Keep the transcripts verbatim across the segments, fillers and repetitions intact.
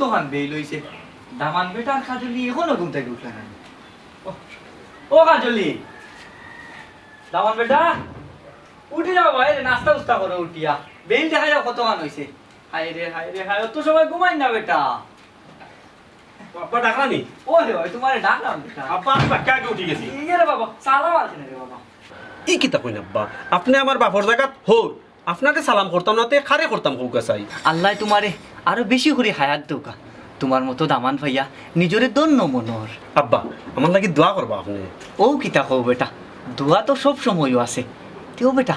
কতখান বেইল অইছে। দামান বেটা আর কাজলি এখনো ঘুম থাকি উঠলা না। ও, ও কাজলি, দামান বেটা, উঠি যাও ভাই, নাস্তা উস্তা করো উঠিয়া। বেইল দেখা যাও কতখান অইছে। হায় রে, হায় রে, হায়, অত সময় ঘুমাই না বেটা। আব্বা ডাকলা নি? ও রে ভাই, তুমারে ডাকলাম বেটা। আব্বা, আমি বাক্কা আগে উঠি গেছি। ইয়ে রে বাবা, সালাম আছে না রে বাবা। ই কিতা কইন আব্বা? আপনে আমার বাপর জাগাত হউর, আপনারে সালাম করতাম না, তে কারে করতাম কউক্কা চাই? আল্লায় তুমারে আরো বেশি করি হায়াত দেউক্কা। তুমার মতো দামান পাইয়া নিজরে ধন্য মনর। আব্বা, আমার লাগি দোয়া করবা আপনে। ও কিতা কও বেটা, দোয়া তো সব সময়ও আছে। তেও বেটা,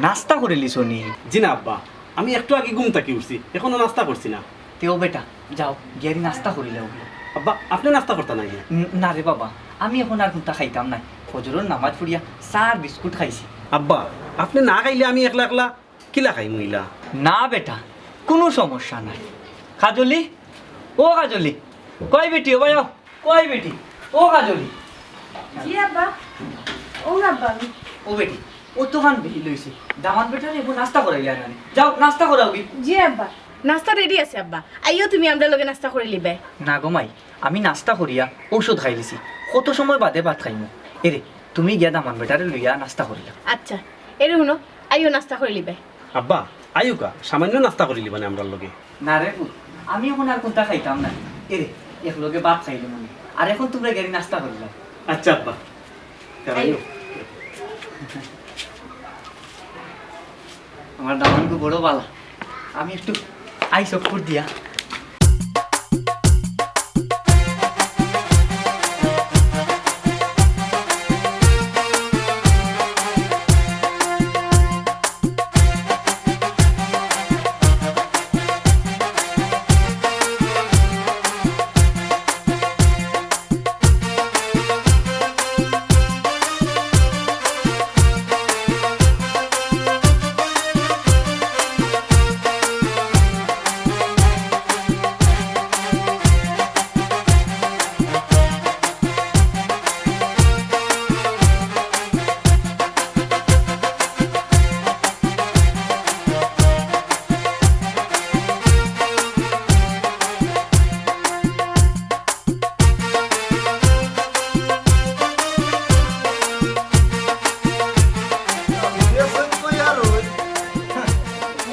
নাস্তা করিলিছো নি? জি না আব্বা, আমি একটু আগে ঘুম থাকি উঠছি, এখনো নাস্তা করছি না। তেও বেটা, যাও, গিয়ারি নাস্তা করিলাও গি। আব্বা, আপনে নাস্তা করতা না নি? উম, না রে বাবা, আমি এখন আর কুন্তা খাইতাম নায়। ফজরর নামাজ পড়িয়া চা আর বিস্কুট খাইছি। আব্বা, আপনে না খাইলে আমি একলা একলা কিলা খাইমু ইলা? না বেটা, কুনু সমস্যা নাই। কাজলি, ও কাজলি, কই বেটি, ও ভাই, ও, কই বেটি, ও কাজলি। জি আব্বা। ও আব্বা। ও বেটি, অতখান বেইল অইছে, দামান বেটারে এবার নাস্তা করাইলায় না নি। যাও, নাস্তা করাও গি। জি আব্বা, নাস্তা রেডি আছে আব্বা, আইও তুমি আমরার লগে নাস্তা করিলিবায়। না গো মাই, আমি নাস্তা করিয়া ঔষধ খাইলিছি, কত সময় বাদে ভাত খাইমু। এরে, তুমি গিয়া দামান বেটারে লইয়া নাস্তা করিলাও। আচ্ছা, এরে হুনো, আইও নাস্তা করিলিবায়। আব্বা, আইউক্কা, সামান্য নাস্তা করিলিবা নে আমরার লগে। না রে পুত, আমি এখন আর কুন্তা খাইতাম না। এরে, একলগে ভাত খাইলে মনে। আর এখন তুমরা গিয়ারি নাস্তা করিলাও। আচ্ছা আব্বা। আইও। আমার দামানগু বড় বালা। আমি একটু আই চক্কর দিয়া।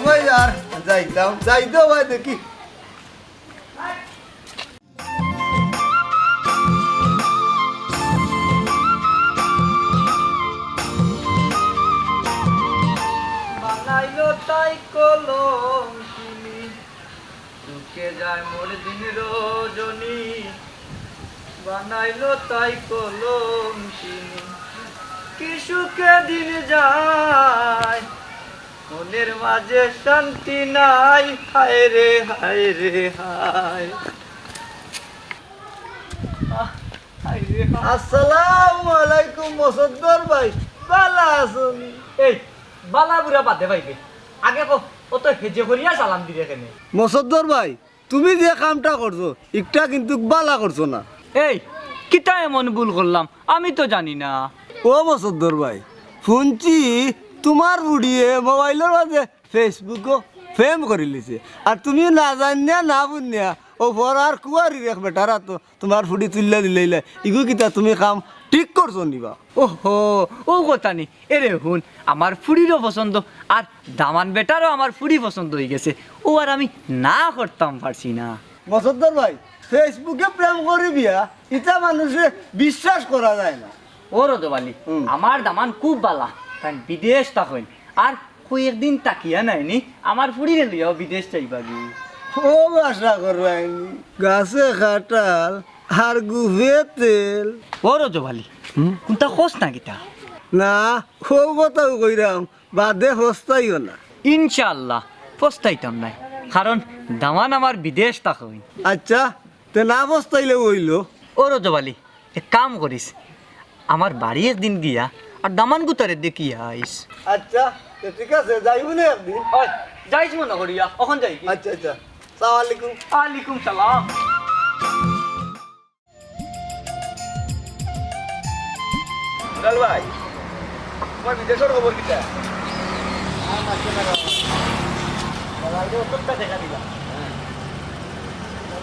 কই আর যাইতাম, যাইতে হয় দেখি। বানাইলো তাই কলঙ্কিনী, চুকে যায় মোর দিন রজনী। বানাইলো তাই কলঙ্কিনী, কি সুখে দিন যায়। মনের মাঝে শান্তি নাই, হায় রে, হায় রে, হায়। আহ, হায় রে, হায়। আসসালামু আলাইকুম মসদ্দর ভাই, বালা আছনি? এই, বালা বুরা বাদে পাইবে। আগে কও, অত হেজে করিয়া সালাম দিরে কেনে? মসদ্দর ভাই, তুমি যে কামটা করছো, ইকটা কিন্তু বালা করছো না। এই, কিতা এমন ভুল করলাম? আমি তো জানি না। ও মসদ্দর ভাই, হুনছি তুমার ফুড়িয়ে মোবাইলর মাঝে Facebook-ও প্রেম করিলিছে। আর তুমি না জানিয়া না বুঝিয়া অউ ফরার কুয়ারির এক বেটার আতো তুমার ফুড়ি তুলিয়া দিলাইলা। ইগু কিতা তুমি কাম ঠিক করছো নি বা? ওহো, অউ কথা নি। এরে হুন, আমার ফুড়িরও পছন্দ, আর দামান বেটারও আমার ফুড়ি পছন্দ অইগেছে। অউ আর আমি না করতাম পারছি না। মসদ্দর ভাই, Facebook-এ প্রেম করি বিয়া, ইতা মানুষে বিশ্বাস করা যায় না। ও রজব আলী, হুম। আমার দামান খুব বালা, তাইন বিদেশ থাকইন। আর কয়েকদিন থাকিয়া নাইনি, আমার ফুড়িরে লইয়াও বিদেশ যাইবাগি। ও আশা করবায়নি, গাছে কাঁঠাল আর গুফে তেল। ও রজব আলী, হুম? কুনতা কস না কিতা? না, অউ কথাউ কইরাম, বাদে পস্তাইও না। ইনশাআল্লাহ, পস্তাইতাম নায়, কারণ দামান আমার বিদেশ থাকইন। আচ্ছা, তে না পস্তাইলেও অইলো। ও রজব আলী, এক কাম করিস, আমার বাড়ি একদিন গিয়া আর দামান গুতারে দেখিয়া আইস। আচ্ছা, তে ঠিক আছে, যাইমুনে একদিন। ওই, যাইস মনো করিয়া, অখন যাইগি। আচ্ছা, আচ্ছা। সালাম আলাইকুম। আলাইকুম সালাম। দুলাল ভাই, তুমার বিদেশর খবর কিতা? আমার মাঝে না বাবা। বাবা, এটা অতটা দেখা দিলাম। হ্যাঁ।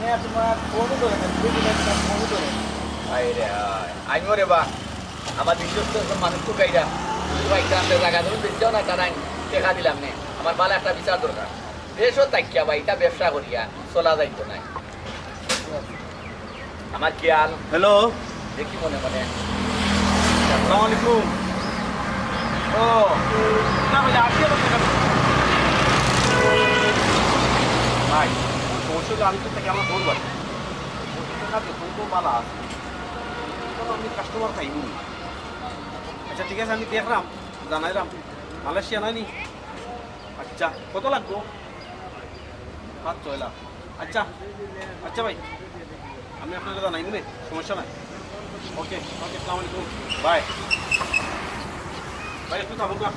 হ্যাঁ, তোমার ফোনও ধরে না, তুমি দিলে তোমার ফোনও ধরে না। আয় রে আয়, আইমো রে বা, আমার বিশ্বস্ত একজন মানুষ তো কাইরা, তুমি ভাই জানতে জায়গা ধরুন বেঁচে যাও না, তারা টেকা দিলাম নে, আমার ভালা একটা বিচার দরকার। দেশও থাকিয়া বা, এটা ব্যবসা করিয়া চলা যাইতো না। আমার খেয়াল। হ্যালো। দেখি মনে মনে। আসসালামু আলাইকুম। ও, না, ভাই, আজকে আবার দেখা করবো। ভাই, সমস্যা হলো আমি তো থাকি আমার বউর বাড়ি। বউর বাড়ি তো ভালা আছে। চলো, আমি কাস্টমার পাইনি। আচ্ছা, ঠিক আছে, আমি দেখলাম, জানাইলাম। মালয়েশিয়া নানি? আচ্ছা, কত লাগবো? পাঁচ ছয় লাখ। আচ্ছা, আচ্ছা ভাই, আমি আপনারে জানাইমু নে, সমস্যা নাই। ওকে, ওকে, আসসালামু আলাইকুম। বাই। ভাই, একটু থামুন না।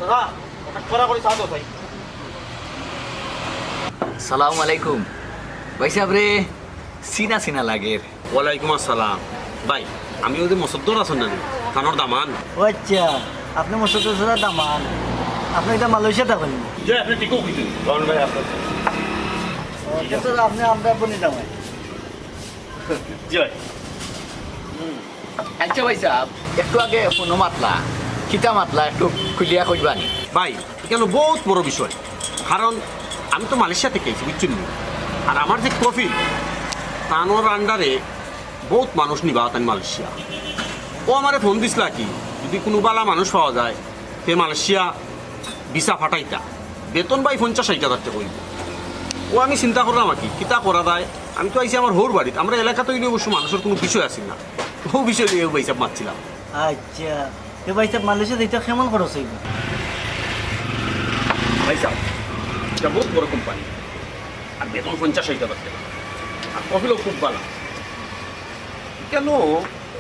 দাদা, একটা খরা করি চা দাও ভাই। সালাম আলাইকুম। ভাই সাহেব রে, চিনা চিনা লাগের। ওয়ালাইকুম আসসালাম। ভাই, আমি ওই যে মসদ্দর আছেন না, তানোর দামান। ও আচ্ছা, আপনি মসদ্দর ছাড়া দামান। আপনি এটা মালয়েশিয়া থাকেন? জি, আপনি ঠিকও কইছেন। রহমান ভাই, আপনার ও, ঠিক আছে। তো আপনি আমরা বনি দামাই। জি ভাই। আচ্ছা ভাই সাহেব, একটু আগে ফোনো মাতলা, কিতা মাতলা একটু খুলিয়া কইবানি? ভাই, এখানে বহুত বড় বিষয়, কারণ আমি তো মালয়েশিয়া থেকে আইছি, বুঝছেন নি? আর আমার যে কফিল, তানোর আন্ডারে বহুত মানুষ নিবা তাই মালয়েশিয়া। ও আমারে ফোন দিছলা কি, যদি কোনো বালা মানুষ পাওয়া যায়, তে মালয়েশিয়া ভিসা ফাটাইতা। বেতন ভাই পঞ্চাশ ষাইট হাজার টেকা অইবো। ও আমি চিন্তা করলাম আর কি, কিতা করা যায়। আমি তো আইছি আমার হউর বাড়িত, আমরা এলাকাত অইলে অবশ্য মানুষের কোনো বিষয় আছে না, ও বিষয় নিয়ে ভাই সাহেব মাতছিলাম। আচ্ছা, তো ভাই সাহেব, মালয়েশিয়া যাইতে কেমন খরচ অইবো? ভাই সাহেব, এটা বহুত বড় কোম্পানি, আর বেতন পঞ্চাশ ষাইট হাজার টেকা, আর কফিলও খুব ভালা। কেন,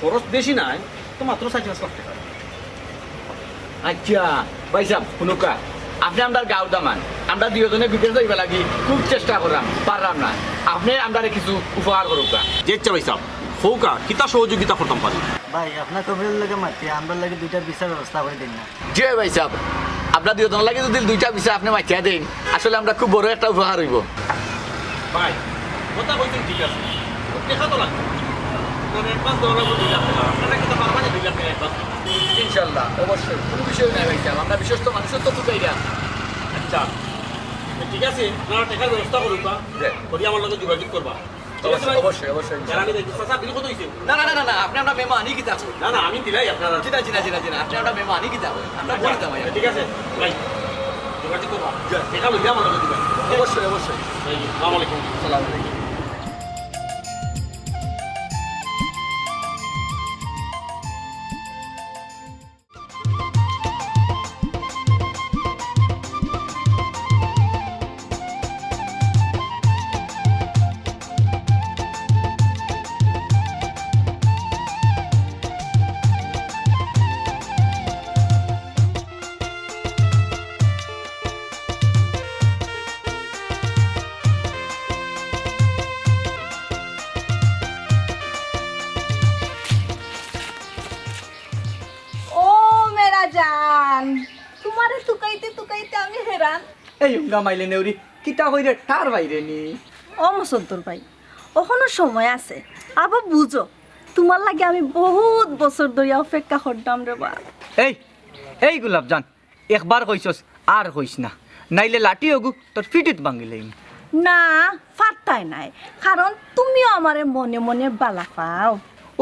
খরচ বেশি নাই, তো মাত্র চাইর পাঁচ লাখ টেকা। আচ্ছা, ভাই সাহেব, হুনুক্কা, আপনে আমরার গাঁওর দামান, আমরা দুইওজনে বিদেশ যাইবার লাগি খুব চেষ্টা করলাম, পারলাম না, আপনে আমরারে কিছু উপকার করুক্কা। জি আচ্ছা ভাই সাহেব, কউক্কা, কিতা সহযোগিতা করতাম পারি? ভাই, আপনার কফিলর লগে মাতিয়া আমরার লাগি দুইটা ভিসার ব্যবস্থা করি দিন না। জি ভাই সাহেব, আমরা দুইওজনর লাগি যদি দুইটা ভিসা আপনে মাতিয়া দেইন, আসলে আমরার খুব বড় একটা উপকার অইবো। ভাই, কথা কইছেন ঠিক আছে, টেকা তো লাগবো। আপনার অ্যাডভান্স দেওয়া লাগবো দুই লাখ টেকা। আপনারা কিতা পারবা না দুই লাখ টেকা অ্যাডভান্স? ইনশাআল্লাহ, অবশ্যই, কোনো বিষয় নাই ভাই সাহেব, আমরা বিশ্বস্ত মানুষের তো তুকাইরা। আচ্ছা, ঠিক আছে, আপনারা টেকার ব্যবস্থা করুক্কা। জি। করি আমার লগে যোগাযোগ করবা। ঠিক আছে ভাই? অবশ্যই, অবশ্যই, অবশ্যই। আর আমি দেখি, চাচা, বিল কত অইছে? না, না, না, না, না, আপনে আমরার মেহমানি কিতা কইন? না, না, আমি দিলাই আপনারা। জি না, জি না, জি না, জি না, আপনে আমরার মেহমানি কিতা কইন? আমরা আচ্ছা, বলি দামাই। ঠিক আছে, ভাই, যোগাযোগ করবা। জি। টেকা লইয়া আমার লগে দিবা। অবশ্যই, অবশ্যই। ভাই, আসসালামু আলাইকুম। আসসালামু আলাইকুম। ও মেরা জান, তুমারে তুকাইতে তুকাইতে আমি হেরান। এই উঙ্গা মাইলে নেউরি, কিতা কইরে ঠার বাইরে নি? ও মুসদ্দর ভাই, অখনো সময় আছে, আবার বুঝো, তুমার লাগি আমি বহুত বছর ধরিয়া অপেক্ষা করতাম রে বা। এই, এই গোলাপ জান, একবার কইছস, আর কইস না, নাইলে লাঠি ওগু তোর ফিটিত ভাঙ্গিলাইমু। না, ফারতায় নায়, কারণ তুমিও আমারে মনে মনে বালা পাও।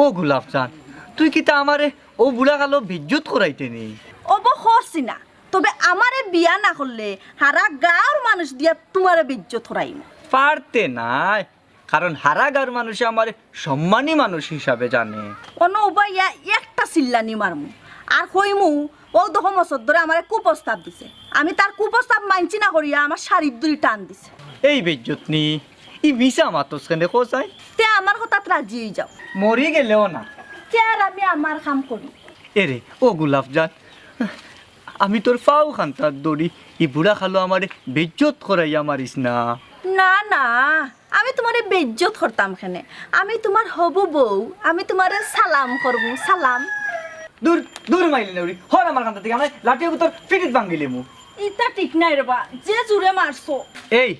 ও গোলাপ জান, তুই কিতা আমারে অউ বুড়া কালো বেইজ্জত করাইতে নি? অবো করছি না, তবে আমারে বিয়া না করলে হারা গাঁওর মানুষ দিয়া তুমারে বেইজ্জত করাইমু। পারতে নায়, কারণ হারা গাঁওর মানুষে আমারে সম্মানী মানুষ হিসাবে জানে। অনো উবাইয়া একটা চিল্লানি মারমু, আর কইমু, অউ দেখো মুসদ্দরে আমারে কুপ্রস্তাব দিছে। আমি তার কুপ্রস্তাব মানছি না করিয়া আমার শাড়ির দড়ি টান দিছে। এই বেইজ্জত নি, ই মিছা মাতস কেনে কও চাই? তে আমার কথাত রাজি অই যাও। মরি গেলেও না। তে আর আমি আমার কাম করি। এরে, ও গোলাপ জান, আমি তোর পাও খান্তাত ধরি, ই বুড়া কালো আমারে বেইজ্জত করাইয়া মারিস না। না, না, আমি তুমারে বেইজ্জত করতাম কেনে? আমি তুমার হবু বউ, আমি তুমারে সালাম করমু, সালাম। দূর, দূর মাইলে নেউরি, হর আমার খান্তা থাকি, আমি লাঠি ওগু তোর ফিটিত ভাঙ্গিলিমু। ইতা ঠিক নায় রে বা, যে জুরে মারছো। এই,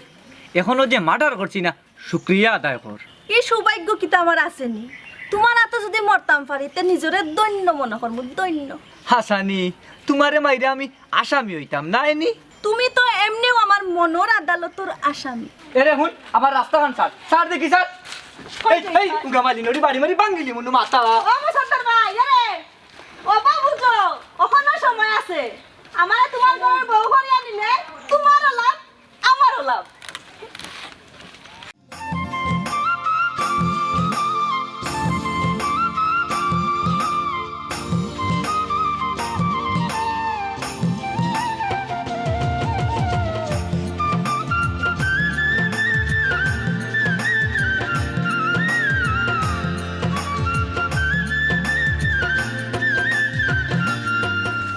এখনো যে মার্ডার করছি না, শুক্রিয়া আদায় কর। ই সৌভাগ্য কিতা আমার আছেনি? তুমার আতো যুদি মরতাম পারি, তে নিজরে ধন্য মনো করমু, ধন্য। হাছানি, তুমারে মাইরা আমি আসামি অইতাম না এনি? তুমি তো এমনেউ আমার মনর আদালতর আসামি। এরে হুন, আমার রাস্তাখান ছাড়, ছাড় দেখি ছাড়। এই, এই, উগা মালি নড়ি বাড়ি মারি ভাঙ্গিলি মনু মাথা। ও মুসদ্দর ভাই, এরে, ও বাবু গো, অখনো সময় আছে। আমারে তুমার ঘরর বউ করিয়া নিলে তুমারও লাভ, আমারও লাভ।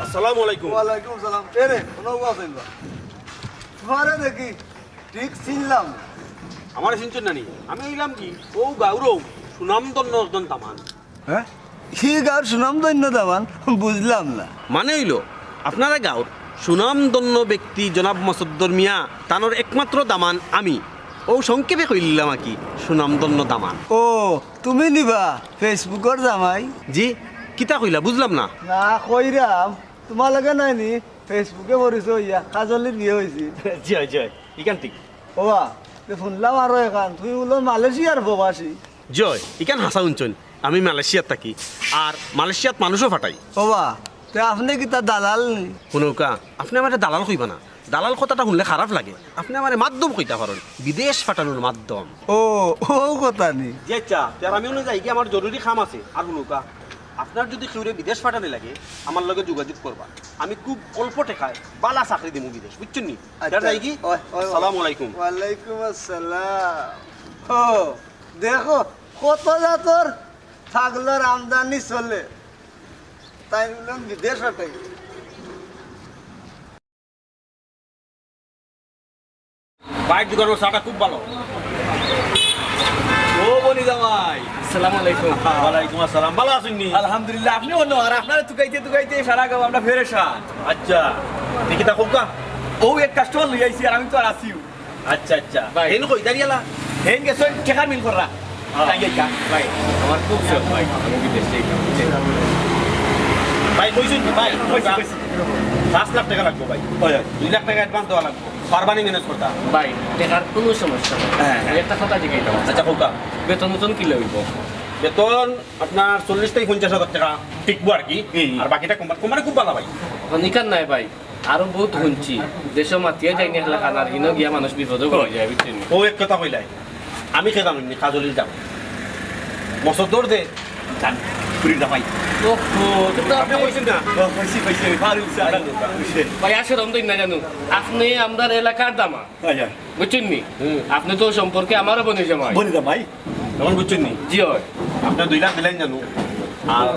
আসসালামু আলাইকুম। ওয়ালাইকুম সালাম। এরে, কোনো আছেন বা? তোমারে দেখি ঠিক চিনলাম না। আমারে চিনছইন না নি? আমি অইলাম কি, অউ গাউরউ সুনামধন্য একজন দামান। হ্যাঁ? ই গাউর সুনামধন্য দামান? বুঝলাম না। মানে অইলো, আপনারা গাউর সুনামধন্য ব্যক্তি জনাব মসদ্দর মিয়া, তানর একমাত্র দামান আমি। অউ সংক্ষেপে কইলাম আর কি, সুনামধন্য দামান। ও, তুমি নিবা Facebookর জামাই? জি, কিতা কইলা? বুঝলাম না। না, কইরাম, তুমার লগে নায় নি Facebookএ পরিচয় অইয়া কাজলির বিয়া অইছে। জি অয়, জি অয়, ইখান ঠিক। ওবা, তে হুনলাম আরো এখান, তুমি বুলে মালয়েশিয়ার প্রবাসী। জি অয়, ইখান হাছা হুনছইন, আমি মালয়েশিয়াত থাকি, আর মালয়েশিয়াত মানুষও ফাটাই। ওবা, তে আপনে কিতা দালাল নি? হুনউক্কা, আপনে আমারে দালাল কইবা না, দালাল কথাটা হুনলে খারাপ লাগে, আপনে আমারে মাধ্যম কইতা পারইন, বিদেশ ফাটানোর মাধ্যম। ও, অউ কথা নি। জি আইচ্ছা, তে আর আমি অনো যাইগি, আমার জরুরি কাম আছে। আর হুনউক্কা, আপনার যুদি কেউরে বিদেশ ফাটানি লাগে, আমার লগে যোগাযোগ করবা। আমি খুব অল্প টেকায় বালা চাকরি দিমু বিদেশ, বুঝছইন নি? আইচ্ছা, যাইগি? ওই, ওই, ওই। আসসালামু আলাইকুম। ওয়ালাইকুম আসসালাম। ও, দেখো, কত জাতর ছাগলর আমদানি চলে। তাই বললাম বিদেশ ফাটাই। ভাইর দোকানর চাটা খুব ভালা। ও বনি জামাই। আসসালামু আলাইকুম। ওয়ালাইকুম আসসালাম। ভালা আছইন নি? আলহামদুলিল্লাহ। আপনে অনো, আর আপনারে তুকাইতে তুকাইতে সারা গাউ আমরা পেরেশান। আইচ্ছা, দেখি তা কউক্কা। অউ এক কাস্টমার লই আইছি, আর আমি তো আর আছিউ। আইচ্ছা, আইচ্ছা। ভাই। হেইন কই দাঁড়িয়ালা? হেইন গেছইন টেকার মিল কররা। হ্যাঁ। তাই গেকা। ভাই, আমার খুব শখ ভাই, আমি বিদেশ যাইতাম। ভাই, কইছইন নি ভাই? কইছি, কইছি। পাঁচ লাখ টেকা লাগবো ভাই। অয়, অয়। দুই লাখ টেকা advance দেওয়া লাগবো। পারবা নি manage করতা? ভাই, টেকার কুনু সমস্যা নাই। হ্যাঁ, হ্যাঁ। আমি একটা কথা জিগাইতাম। আইচ্ছা, কউক্কা। বেতন বেতন কিলা অইবো? বেতন আপনার চল্লিশ থাকি পঞ্চাশ হাজার টেকা টিকবো আর কি। হুম। আর বাকিটা কোম্পানি, কোম্পানি খুব ভালা ভাই। অখন ইখান নায় ভাই, আরো বউত হুনছি। দেশো মাতিয়া যায়নি একলা খানার, হিনো গিয়া মানুষ বিপদো পড়ি যায়, বুঝছইন নি? অউ এক কথা কইলাই, আমি কে জানইন নি, কাজলির জামাই। মসদ্দর দে, জান, পুরি জামাই। ওহো, তে তো আপনে কইছইন না? ও, কইছি, কইছি, আমি পারি, বুঝছি, আল্লাহ বুঝছে। ভাই, আর শরম দেইন না জানু। আপনে আমরার এলাকার দামান। আইচ্ছা। বুঝছইন নি? হুম। আপনে তো সম্পর্কে আমারও বনি জামাই। বনি জামাই? তখন বুঝছইন নি? জি অয়। আপনে দুই লাখ দিলাইন জানু। আর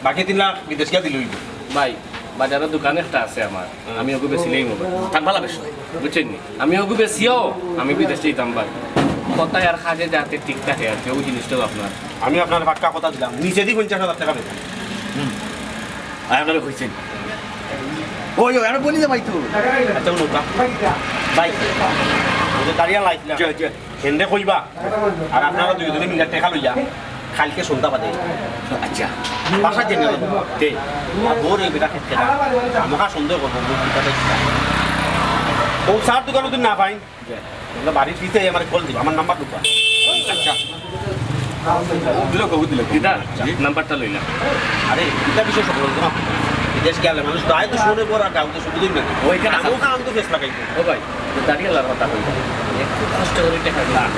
বাকি তিন লাখ বিদেশ গিয়া দিলে অইবো। ভাই, বাজারো দোকান একটা আছে আমার। হুম। আমি অগু বেচিলেই অইবো। থাক ভালা বেশ। বুঝছইন নি? আমি অগু বেচিও, আমি বিদেশ যাইতাম ভাই। কথায় আর কাজে যাতে ঠিক থাকে আর কি, অউ জিনিসটাও আপনার। আমি আপনারে পাক্কা কথা দিলাম, নিজেদি পঞ্চাশ হাজার টেকা বেতন। হুম। আর আপনারে কইছইন। ওই, ওই, আর বনি জামাই তো। আইচ্ছা, হুনো, তা-, ভাই, অউ যে দাঁড়িয়ালা আইছলা। জি, জি। হেনরে কইবা, আর আপনারা দুইজনে মিলা টেকা লইয়া কাইলকে সন্ধ্যা বাদে। আইচ্ছা। বাসাত যাইন না। তে। আর বউর এই বেটা খেতে না। আমাকে সন্দেহ করবো, বউ কিতা পাইছে। অউ চার দোকানো যদি না পাইন, বাড়ির পিছে আমারে কল দিবা, আমার নাম্বার দিবা। আইচ্ছা। দিল, কবুল দিল। দিদা, জি। নাম্বারটা লইলাম। আরে, ইটা বিষয় সব বলতো না। বিদেশ গেলে মানুষ দায় তো শুনে পর আর গাউতে শুধু দিন না। ওইখানে আমি ওখানে আমি তো ফেস লাগাই। ও ভাই, দাঁড়িয়ে লাগার কথা কই। একটু কষ্ট করে টেকা দিলাম।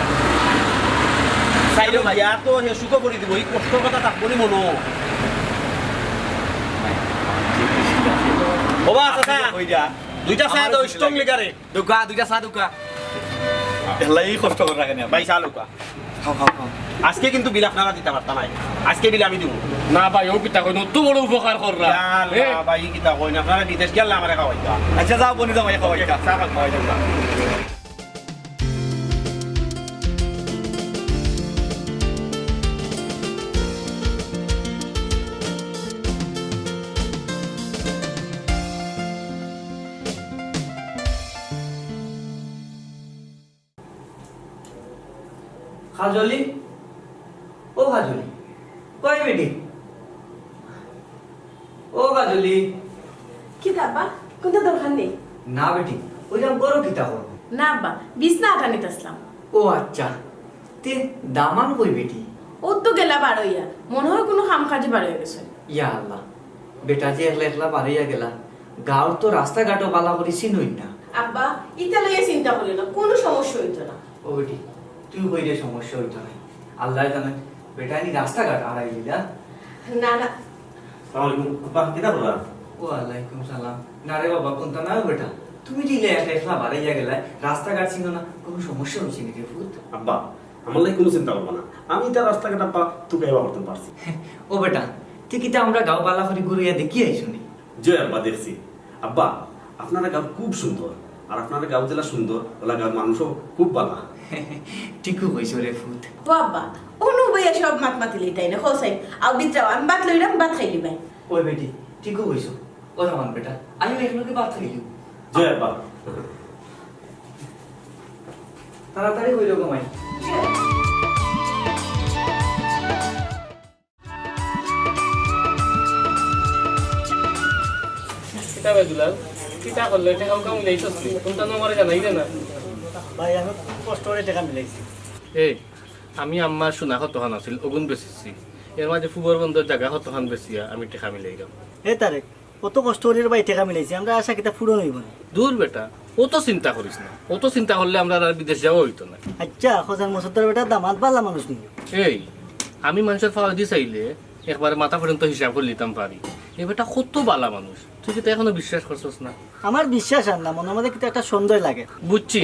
সাইডে ভাই। ইয়া তো হে সুখো করে দিব, এই কষ্ট কথা থাকবো নি মনো। ও বা, চাচা, ওই যা। দুইটা চা দাও, স্ট্রং লিকারে। দুকা, দুইটা চা দুকা। এলাই কষ্ট করে রাখে না। ভাই, চা লউক্কা। খাও, খাও, খাও। আজকে কিন্তু বিল আপনারা দিতা পারতা নায়। আজকে বিল আমি দিমু। না ভাই, অউ কিতা কইন, অত বড় উপকার কররা। ইয়া আল্লাহ, এ? ভাই, কিতা কইন, আপনারা বিদেশ গেলে আমারে খাওয়াইতা। আইচ্ছা, যাও, বনি যাও, ভাই, খাওয়াইতা। চা খাও, খাওয়াইতা। কাজলি, ও কাজলি, কই বেটি? ও কাজলি। কিতা আব্বা? কুনতা দরকার নি? না বেটি, অইলাম ঘরো কিতা করো? না আব্বা, বিছনা আটানিত আছলাম। ও আচ্ছা, তে দামান কই বেটি? অউ তো গেলা বার অইয়া, মনে অয় কুনু কাম কাজে বার অইয়া গেছইন। ইয়া আল্লাহ, বেটা যে একলা একলা বার অইয়া গেলা, গাউর তো রাস্তাঘাটও বালা করি চিনইন না। আব্বা, ইতা লইয়া চিন্তা করিও না, কুনু সমস্যা অইতো না। ও বেটি, তুই কইলে সমস্যা অইতো নায়। আল্লায় জানইন, বেটায় নি রাস্তাঘাট আড়াই দিলা। না, না। সালাম আলাইকুম। আব্বা, কিতা কররা? ওয়ালাইকুম সালাম। না রে বাবা, কুনতা নায় বেটা। তুমি যে ইলা একলা একলা বার অইয়া গেলায়, রাস্তাঘাট চিনো না, কুনু সমস্যা অইছে নি রে পুত? আব্বা, আমার লাগি কুনু চিন্তা করবা না। আমি ইতা রাস্তাঘাট আব্বা তুকাইয়া বার করতাম পারছি। ও বেটা, তুই কিতা আমরার গাউ বালা করি ঘুরিয়া দেখিয়া আইছো নি? জি আব্বা, দেখছি। আব্বা, আপনারার গাউ খুব সুন্দর, আর আপনারার গাউ যেলা সুন্দর, অউলা গাউর মানুষও খুব বালা। ঠিকউ কইছো রে পুত। ও আব্বা, অনো বইয়া সব মাত মাতিলিতায় না, কও চাই, আও ভিতরে আও, আমি ভাত লইরাম, ভাত খাইলিবায়। ওই বেটি, ঠিকউ কইছো। ও রহমান বেটা, আইও একলগে ভাত খাইলিমু। জি আব্বা। তাড়াতাড়ি কইরো গো মাই। কিতা বে দুলাল, কিতা করলে? টেকা উকা মিলাইছস নি? কুনতা নু আমারে জানাইলে না? ভাই, আমি খুব কষ্ট করি টেকা মিলাইছি। এই, আমি আম্মার সোনা কতখান আছিল, অগুন বেচিছি। এর মাঝে ফুবর বন্দর জাগা কতখান বেচিয়া আমি টেকা মিলাইলাম। এ তারেক, অত কষ্ট করি রে ভাই টেকা মিলাইছি, আমরার আশা কিতা পূরণ অইবো নি? দূর বেটা, অত চিন্তা করিস না, অত চিন্তা করলে আমরার আর বিদেশ যাওয়া অইতো না। আচ্ছা, খোজার মসদ্দর বেটা দামান্দ বালা মানুষ নি? এই, আমি মানষর ফাওদি চাইলে একবারে মাথা পর্যন্ত হিসাব করিলিতাম পারি। এ বেটা কত বালা মানুষ, তুই কিতা এখনো বিশ্বাস করছস না? আমার বিশ্বাস আর না, মনর মাঝে কিতা একটা সন্দেহ লাগে। বুঝছি,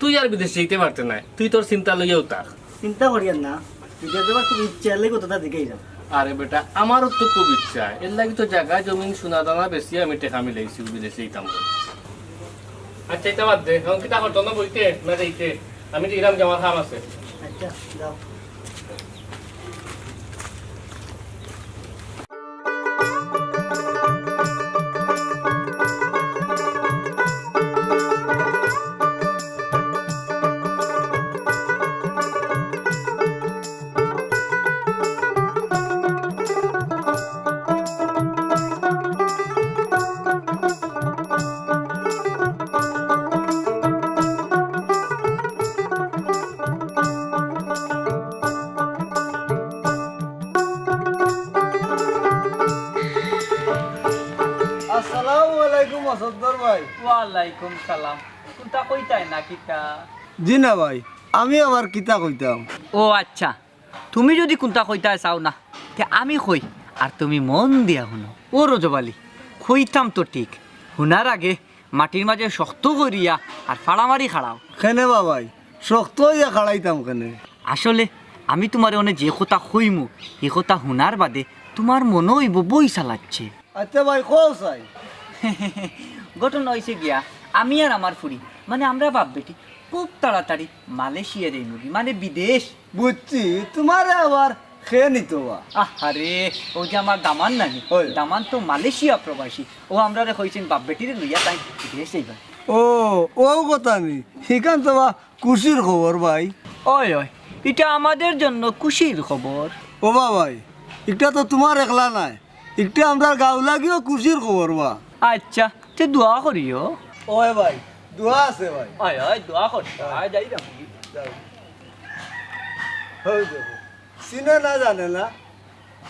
তুই আর বিদেশ যাইতে পারতে নায়, তুই তোর চিন্তা লইয়াউ থাক। চিন্তা করিয়ার না, বিদেশ যাইবার খুব ইচ্ছা, এর লাগি অততা দেখিয়া আইলাম। আরে বেটা, আমারও তো খুব ইচ্ছা, এর লাগি তো জাগা জমিন সোনা দানা বেচিয়া আমি টেকা মিলাইছি বিদেশ যাইতাম বলে। আচ্ছা, ইতা বাদ দে, অখন কিতা করতো না বইতে না যাইতে? আমি তো ইরাম যাওয়ার কাম আছে। আচ্ছা, যাও। আসসালামু আলাইকুম মসদ্দর ভাই। ওয়ালাইকুম সালাম। কুনতা কইতায় না কিতা? জি না ভাই, আমি আবার কিতা কইতাম? ও আচ্ছা, তুমি যুদি কুনতা কইতায় চাও না, তে আমি কই, আর তুমি মন দিয়া হুনো। ও রজব আলী, কইতাম তো ঠিক, হুনার আগে মাটির মাঝে শক্ত করিয়া আর ফাড়া মারি খাড়াও। কেনে বা ভাই, শক্ত অইয়া খাড়াইতাম কেনে? আসলে আমি তুমারে অনে যে কথা কইমু, হি কথা হুনার বাদে তুমার মনো অইবো বই চালাচ্ছে। আচ্ছা ভাই, কও চাই। ঘটনা অইছে গিয়া, আমি আর আমার ফুড়ি, মানে আমরা বাপ বেটি, খুব তাড়াতাড়ি মালয়েশিয়া যাইমুগি, মানে বিদেশ। বুঝছি, তুমারে আবার কে নিতো বা? আহারে, অউ যে আমার দামান নানি, অয়। দামান তো মালয়েশিয়া প্রবাসী। অউ আমরারে কইছইন বাপ বেটিরে লইয়া তাইন বিদেশ যাইবা। ও, অউ কথা নি। হিখান তো বা খুশির খবর ভাই। অয়, অয়, ইটা আমাদের জন্য খুশির খবর। ও বা ভাই, ইটা তো তুমার একলা নায়, ইটা আমরার গাউ লাগিও খুশির খবর বা। আচ্ছা, তে দোয়া করিও। অয় ভাই, দোয়া আছে ভাই। অয়, অয়, দোয়া করি। অয়। অয়, যাইরাম। যাও। অউ দেখো। চিনে না জানে না,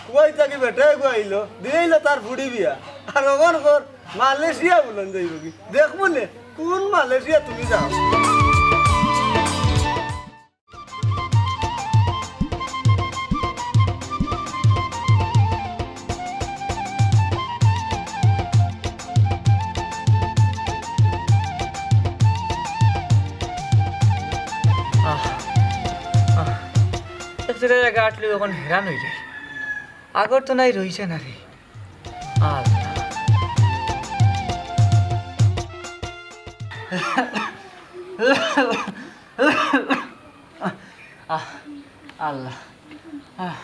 কুয়াই থাকি বেটা এগু আইলো, দিলাইলো তার ফুড়ি বিয়া। আর অখন কর মালয়েশিয়া বুলন যাইবোগি। দেখমু নে, কুন মালয়েশিয়া তুমি যাও। আহ, আহ। এক জাগায় জাগা আটলে অখন হেরান অই যাই। আগর তো নাই রইছে না রে। আল্লাহ। আহ, আল্লাহ। আহ।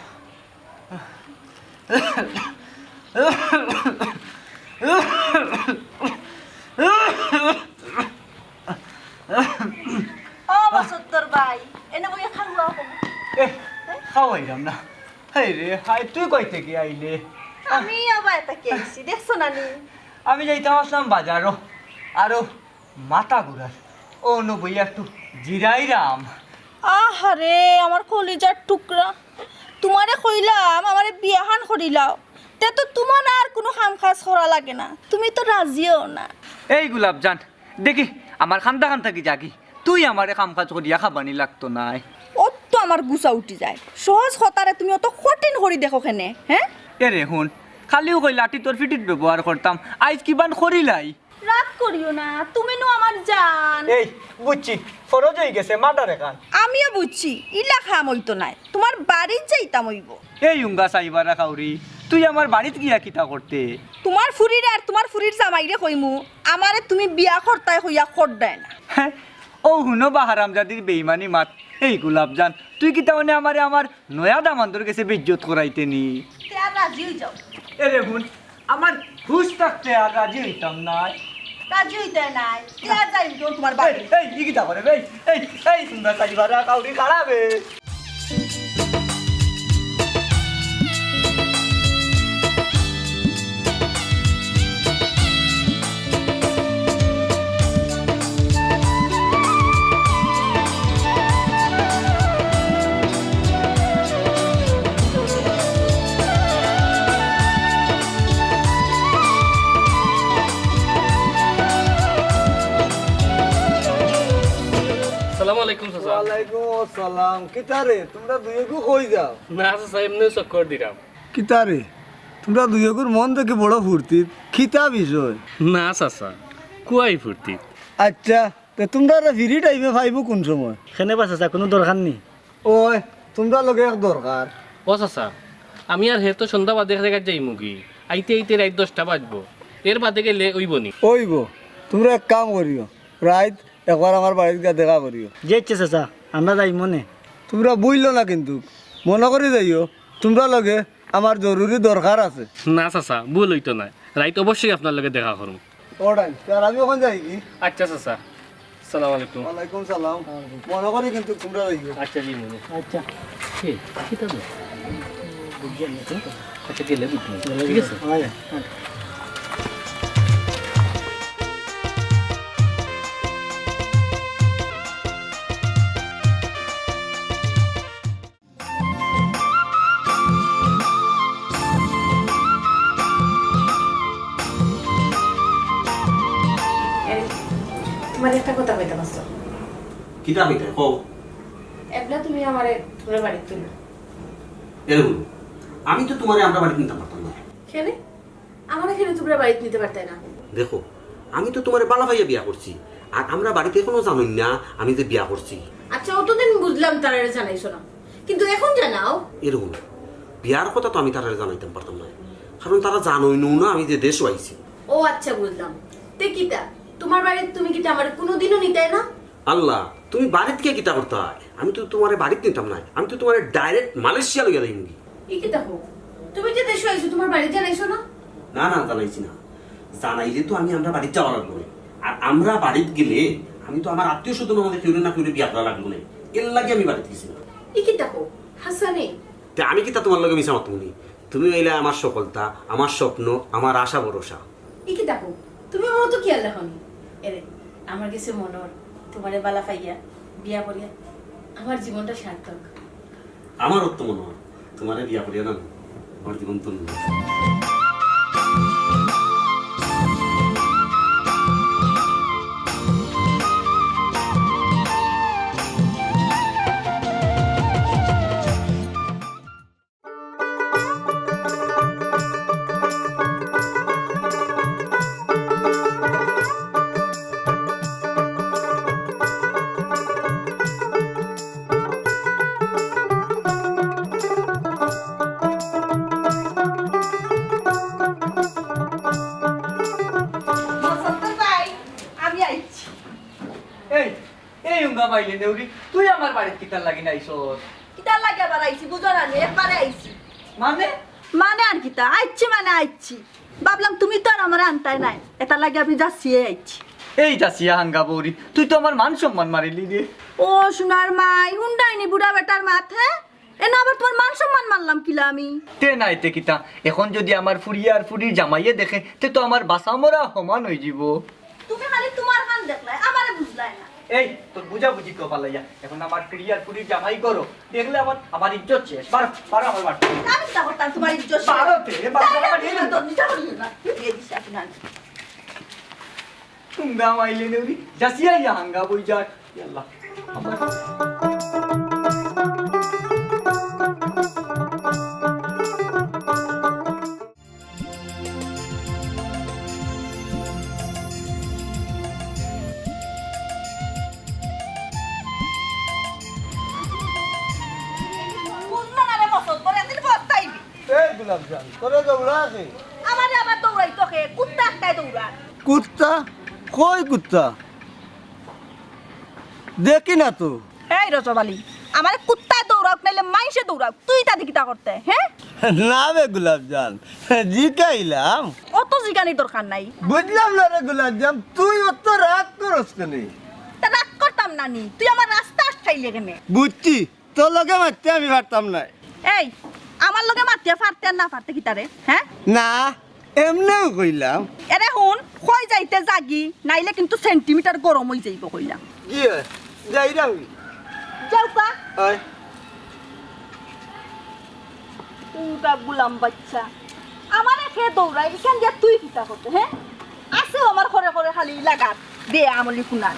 ও মসদ্দর ভাই, এনে বইয়া খাওয়া অখন। আও আইলাম না। হায় রে হায়, তুই কই থাকি আইলে? আমি আবার এটা কি আইছি, দেখছো না নি? আমি যাইতাম আছলাম বাজারো, আরো মাথা ঘুরার। অনো বইয়া একটু জিরাইরাম। আহারে, আমার কলিজার টুকরা, তুমারে কইলাম আমারে বিয়াখান করিলাও, তে তো তুমার আর কুনু কাম কাজ করা লাগে না, তুমি তো রাজিও না। এই গোলাপজান, দেখি, আমার কান্দা কান্দা কি যাগি, তুই আমারে কাম কাজ করিয়া খাবানি লাগতো নায়। অত তো আমার গুছা উঠি যায়, সহজ কথারে তুমি অত কঠিন করি দেখো কেনে, হে? এরে হুন, খালিউ কইলা আটি তোর ফিটিত ব্যবহার করতাম, আইজ কিবান করিলাই। রাগ করিও না, তুমি নু আমার জান। এই, বুঝছি, ফরজ অইগেছে, মার্ডার এখান। আমিও বুঝছি, ইলা কাম অইতো নায়, তুমার বাড়িত যাইতাম অইবো। এই উঙ্গা সাইবারা কাউরি, তুই আমার বাড়িত গিয়া কিতা করতে? তুমার ফুরিরে আর তুমার ফুরির জামাইরে কইমু, আমারে তুমি বিয়া করতায় কইয়া করদায় না। হে, অউ হুনো বা হারামজাদির বেইমানি মাত। এই গোলাপজান, তুই কিতা অনে আমারে আমার নয়া দামান্দর গেছে বেইজ্জত করাইতে নি? তে আর রাজি অই যাও। এরে হুন, আমার হুশ থাকতে আর রাজি অইতাম নায়। রাজি অইতে নায়, তে আর যাইমু তুমার বাড়ি। এই, এই, ই কিতা করে বে? এই, এই, এই, তুমরা সাইবারা কাউরি খারাপ এ। আসসালামু আলাইকুম চাচা। ওয়ালাইকুম আসসালাম। কিতা রে, তুমরা দুইওগু কই যাও? না চাচা, এমনে চক্কর দিরাম। কিতা রে, তুমরা দুইওগুর মন দেখি বড় ফুর্তিত, কিতা বিষয়? না চাচা, কুয়াই ফুর্তিত। আচ্ছা, তে তুমরারে ফ্রি টাইমে পাইমু কুন সময়? কেনে বা চাচা, কুনু দরকার নি? ওই, তুমরার লগে এক দরকার। ও চাচা, আমি আর হে তো সন্ধ্যা বাদে এক জাগাত যাইমুগি, আইতে আইতে রাইত দশটা বাজবো, এর বাদে গেলে অইবো নি? অইবো, তুমরা এক কাম করিও, রাইত একবার আমার বাড়িত গিয়া দেখা করিও। জি আচ্ছা চাচা, আমরা যাইমু নে। তুমরা ভুইলো না কিন্তু, মনো করি যাইও, তুমরার লগে আমার জরুরি দরকার আছে। না চাচা, ভুল অইতো নায়, রাইত অবশ্যই আপনার লগে দেখা করমু। ওটাই, তে আর আমি অখন যাইগি? আচ্ছা চাচা, আসসালামু আলাইকুম। ওয়ালাইকুম সালাম। মনো করি কিন্তু তুমরা যাইও। আচ্ছা জি মনে। আচ্ছা। কি? কিতা দে? বুঝলাম না তো। আচ্ছা, গেলে বুঝলাম। ঠিক আছে? হয়। এই, তুমারে একটা কথা কইতাম আছিল। কিতা কইতায়? কও। এবলা তুমি আমারে তুমরার বাড়িত তুলো। এরে হুনো, আমি তো তুমারে আমরার বাড়িত নিতাম পারতাম না। কেনে? আমারে কেনে তুমরার বাড়িত নিতে পারতায় না? দেখো, আমি তো তুমারে ভালা পাইয়া বিয়া করছি, আর আমরার বাড়িত এখনো জানইন না আমি যে বিয়া করছি। আচ্ছা, অতদিন বুঝলাম তারারে জানাইছো না, কিন্তু এখন জানাও। এরে হুনো, বিয়ার কথা তো আমি তারারে জানাইতাম পারতাম না, কারণ তারা জানইনউ না আমি যে দেশো আইছি। ও আচ্ছা, বুঝলাম। তে কিতা, তুমার বাড়িত তুমি কিতা আমারে কুনুদিনও নিতায় না? আল্লাহ, তুমি বাড়িত গিয়া কিতা করতায়? আমি তো তুমারে বাড়িত নিতাম নায়, আমি তো তুমারে direct মালয়েশিয়া লইয়া যাইমুগি। ই কিতা কও? তুমি যে দেশো আইছো, তুমার বাড়িত জানাইছো না? না, না, জানাইছি না। জানাইলে তো আমি আমরার বাড়িত যাওয়া লাগবো নে। আর আমরার বাড়িত গেলে আমি তো আমার আত্মীয় স্বজন আমারে কেউরে না কেউরে বিয়া করা লাগবো নে। এরলাগি আমি বাড়িত গেছি না। ই কিতা কও? হাছানি? তে আমি কিতা তুমার লগে মিছা মাতমু নি? তুমি অইলায় আমার সফলতা, আমার স্বপ্ন, আমার আশা ভরসা। ই কিতা কও? তুমি অত কিয়ার লাগো নি? এরে, আমার গেছে মনো অর, তুমারে ভালা পাইয়া, বিয়া করিয়া, আমার জীবনটা সার্থক। আমারও তো মনো অর, তুমারে বিয়া করিয়া না, আমার জীবন ধন্য। বসন্ত ভাই, আমি আইছি। এই, এই উঙ্গা বাইলে নেউরি, তুই আমার বাড়িত কিতার লাগি আইছস? কিতার লাগি আবার আইছি, বুঝো না নি, একবারে আইছি। মানে? মানে আর কিতা, আইছি মানে আইছি। ভাবলাম তুমি তো আর আমারে আনতায় নায়, এটার লাগি আমি যাচিয়া আইছি। এই যাচিয়া হাঙ্গা বউরি, তুই তো আমার মান সম্মান মারিলি রে। ও সোনার মাই, হুনরায় নি বুড়া বেটার মাত, হে? এ না, আবার তুমার মান সম্মান মারলাম কিলা আমি? তে নায় তে কিতা, এখন যুদি আমার ফুড়ি আর ফুড়ির জামাইয়ে দেখে, তে তো আমার বাঁচা মরা সমান অইযিবো। তুমি খালি তুমার কান দেখলায়, আমারে বুঝলায় না। এই, তোর বুঝাবুঝি কপাল লইয়া, এখন আমার ফুড়ি আর ফুড়ির জামাই করো, দেখলে আমার, আমার ইজ্জত শেষ। বারো, বারো আমার বাড়ি। আমি কিতা করতাম তুমার ইজ্জত শেষ? বারো তে, বারো, তাইলে বারো, আমি বারো। তো নিজে করি না, তুই বিয়া দিস এখন আর। তুমরা মাইলে নেউরি, যাসিয়া ইয়া হাঙ্গা বই যার। ইয়াল্লা। বুঝলো না রে মসত, তোর একদিন পস্তাইবি। এই গোলাপজান, তোরে দৌড়া আছে? আমারে আবার দৌড়াইতো কে? কুত্তা একটায় দৌড়ার। কুত্তা? কই কুত্তা? দেখি না তো। এই রজব আলী, আমারে কুত্তায় দৌড়াউক নাইলে মাইনষে দৌড়াউক, তুই ইতা দি কিতা করতে, হে? না বে গোলাপজান, জিকাইলাম। অত জিকানির দরকার নাই। বুঝলাম না রে গোলাপজান, তুই অত রাগ করস কেনে? তে রাগ করতাম না নি, তুই আমার রাস্তা আটকাইলে কেনে? বুঝছি, তোর লগে মাততে আমি পারতাম নায়। এই, আমার লগে মাতিয়া পারতে আর না পারতে কিতা রে, হে? না, এমনেউ কইলাম। এরে হুন, কই যাইতে যাগি, নাইলে কিন্তু সেন্টিমিটার গরম অইযাইবো কইলাম। জি অয়, যাইরাম। যাও কা। অয়। উটা গুলাম বাইচ্চা। আমারে কে দৌড়ায়, ইখান দিয়া তুই কিতা করতে, হে? আছেউ আমার খরে খরে খালি লাগাত। বে আমলি কুনার।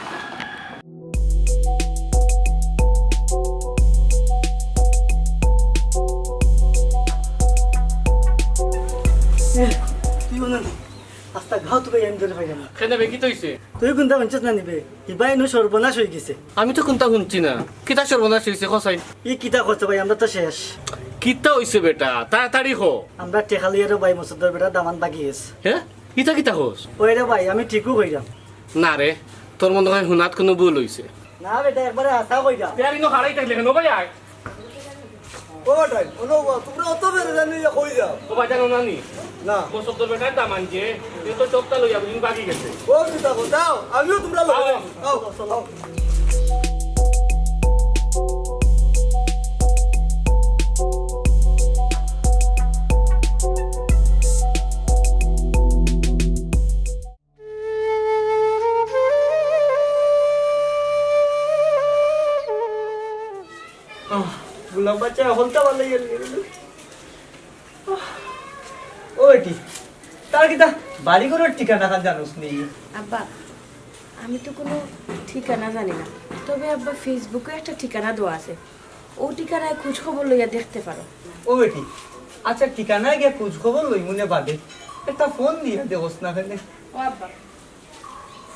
তুই মনে আস্তা গাঁও তো ভাই আমি ধরে পাইলাম না। কেনে বে, কিতা অইছে? তুই কুন্তা হুনছস না নি বে? ইবায় নু সর্বনাশ অইগেছে। আমি তো কুন্তা হুনছি না। কিতা সর্বনাশ অইছে, ক চাই? ই কিতা করছে ভাই, আমরা তো শেষ। কিতা অইছে বেটা? তাড়াতাড়ি ক। আমরা টেকা লইয়া রে ভাই, মসুদ্দর বেটা দামান ভাগি গেছে। হে? ইতা কিতা কস? ওই রে ভাই, আমি ঠিকউ কইরাম। না রে, তোর মনে অয় হুনাত কুনু ভুল অইছে। না বেটা, একবারে হাছা কইরাম। তে আর ইনো খাড়াই থাকলে কেনে? ও ভাই আয়। ও বেটাইন, ও নৌবা, তুমরা অত বেড়ে জানি ইয়া কই যাও? ও ভাই জানো না নি? না। মসুদ্দর বেটায় দামান যে, এ তো চোখটা লইয়া বুঝিন ভাগি গেছে। ও কিতা কও, যাও, আমিও তুমরা লগে আও। যাই। আও, আও। আহ, গোলাপ বাচ্চা, হলতা ভালো গেল। আহ, ও বেটি, তার কিতা বাড়ি ঘরর ঠিকানা খান জানোস নি? আব্বা, আমি তো কুনু ঠিকানা জানি না, তবে আব্বা Facebook-এ একটা ঠিকানা দেওয়া আছে, অউ ঠিকানায় খুজ খবর লইয়া দেখতে পারো। ও বেটি, আচ্ছা, ঠিকানায় গিয়া খুজ খবর লইমুনে বাদে, একটা ফোন দিয়া দেখোস না কেনে? ও আব্বা,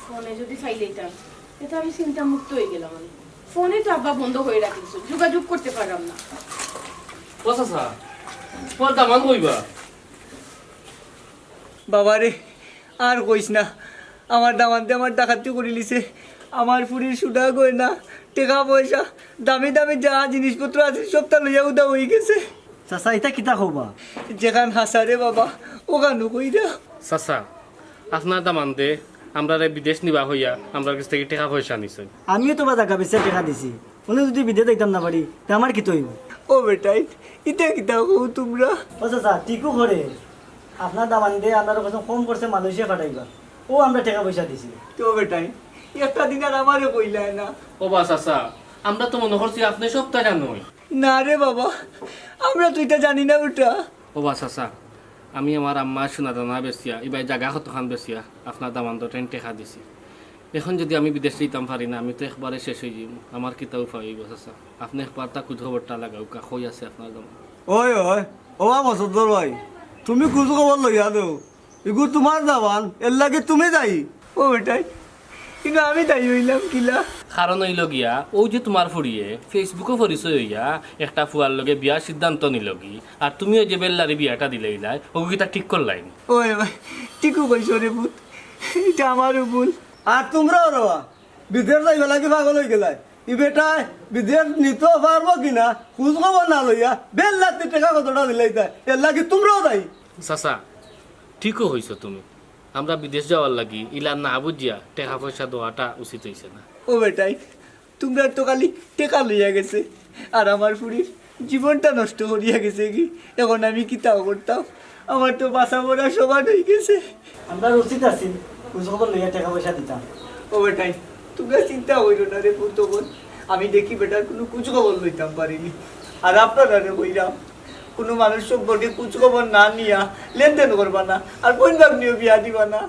ফোনে যুদি পাইলাইতাম, তে তো আমি চিন্তা মুক্ত অইগেলাম অনে। ফোনে তো আব্বা বন্ধ করি রাখি দিছইন, যোগাযোগ করতে পাররাম না। ও চাচা, তুমার দামান কই বা? বাবারে, আর কইস না, আমার দামান্দে আমার ডাকাতি করিলিছে। আমার ফুড়ির সুনা গয়না, টেকা পয়সা, দামি দামি যা জিনিসপত্র আছে, সবতা লইয়া উধাও অইগেছে। চাচা, ইতা কিতা কও বা? যেখান হাছা রে বাবা, অখানউ কইরাম। চাচা, আপনার দামান্দে আমরারে বিদেশ নিবা কইয়া আমরার গেছ থাকি টেকা পয়সা নিছইন। আমিও তো বা জাগা বেচিয়া টেকা দিছি, অনে যুদি বিদেশ যাইতাম না পারি, তে আমার কিতা অইবো? ও বেটাইন, ইতা কিতা কও তুমরা? ও চাচা, ঠিকউ করে। আপনার দামান্দে আমরারে কসম কম করছে মালয়েশিয়া পাঠাইবা, অউ আমরা টেকা পয়সা দিছি। তে ও বেটাইন, একটা দিন আর আমারে কইলায় না। ও বা চাচা, আমরা তো মনো করছি আপনে সবতা জানইন। না রে বাবা, আমরা তো ইতা জানি না বেটা। ও বা চাচা, আমি আমার আম্মার সোনা দানা বেচিয়া, ইবায় জাগা কতখান বেচিয়া, আপনার দামান্দরে টেকা দিছি। এখন যুদি আমি বিদেশ যাইতাম পারি না, আমি তো একবারে শেষ অইযিমু। আমার কিতা উপায় অইবো চাচা? আপনে একবার তা খুজ খবরটা লাগাউক্কা, কই আছে আপনার দামান? ওই, ওই, ও বা মসুদ্দর ভাই, তুমি খুজ খবর লইয়া দেও। ইগু তুমার দামান, এরলাগি তুমি দায়ী। ও বেটাইন, ইনো আমি দায়ী অইলাম কিলা? কারণ অইলো গিয়া, অউ যে তুমার ফুড়িয়ে Facebook-ও পরিচয় অইয়া একটা ফুয়ার লগে বিয়ার সিদ্ধান্ত নিলোগি, আর তুমি অউ যে বেল্লারে বিয়াটা দিলাইলায়, অগু কিতা ঠিক করলায় নি? ওই ভাই, ঠিকউ কইছো রে পুত, ইটা আমারউ ভুল। আর তুমরাও রে বা, বিদেশ যাইবার লাগি পাগল অইগেলায়। ই বেটায় বিদেশ নিতো পারবো কিনা, খুজ খবর না লইয়া বেল্লাতে টেকা কতটা দিলাইতায়, এরলাগি তুমরাও দায়ী। চাচা, ঠিকউ কইছো তুমি। আমরা বিদেশ যাওয়ার লাগি ইলা না বুঝিয়া টেকা পয়সা দেওয়াটা উচিত অইছে না। ও বেটাইন, তুমরার তো খালি টেকা লইয়া গেছে, আর আমার ফুড়ির জীবনটা নষ্ট করিয়া গেছে কি? এখন আমি কিতা করতাম? আমার তো বাঁচা মরা সমান অই গেছে। আমরার উচিত আছিল খোঁজ খবর লইয়া টেকা পয়সা দিতাম। ও বেটাইন, তুমরা চিন্তা কইরো না রে পুত বইন, আমি দেখি বেটার কুনু খোঁজ খবর লইতাম পারিনি। আর আপনারারে কইরাম, কুনু মানুষ সম্পর্কে খোঁজ খবর না নিয়া লেনদেন করবা না, আর বইন ভাগ্নিও বিয়া দিবা না।